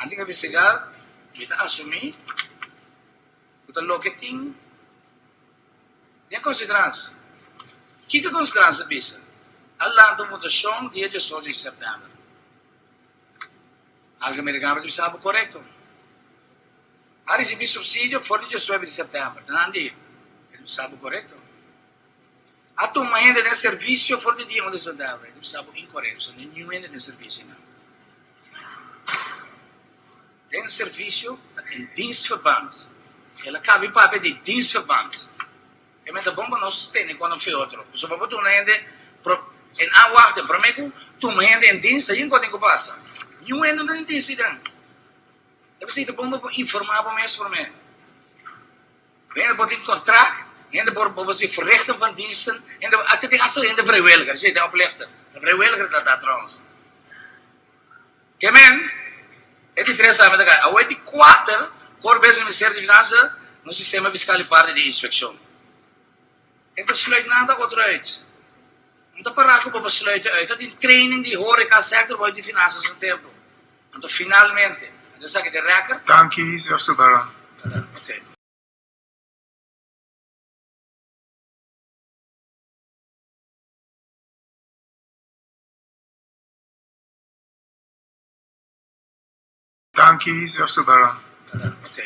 Antes di investigar, mi ta asumí ku ta loke tin den konsiderans. Kiko konsiderans ta bisa? A lanta un votashon dia diesocho di sèptèmber. Algemene Kamer ta bisa bo korekto. A risibí supsidio for di diesnuebe di sèptèmber. Ta nan di, E ta bisa bo korekto. A tuma hende den servisio for di dia un di sèptèmber. E ta bisa bo inkorekto. So no niun hende den servisio nan. Den servisio ta in dienstverband. El a kabi papia di dienstverband. E mester ta bon pa nos tene kon fe otro. Pasobra bo tuma hende pro en aanwachten prome ku tuma hende en dienst ayin kon tin ku pasa. Niun hende no ta den dienst einan. E p'esei ta bon pa bo informa bo mes prome. Hende por tin kontrakt, hende por bo por si verrichten van diensten, hende por tin hasta hende vrijwilliger, si den oplichter. Vrijwilliger ta ta trouwens. Ke men, e di tres aña ta kai. Awor e di kuater, kor bes Ministerio di Finansa, nos sistema fiskal i parti di inspekshon. E ta sluit nada otro uit. No ta para ku bo por sluit uit. Ta tin training di horeca sector bo di finansa su tempu. Anto finalmente, anto esaki ta e record. Danki, señor Sulbaran. Oké. Danki, señor Sulbaran. Oké.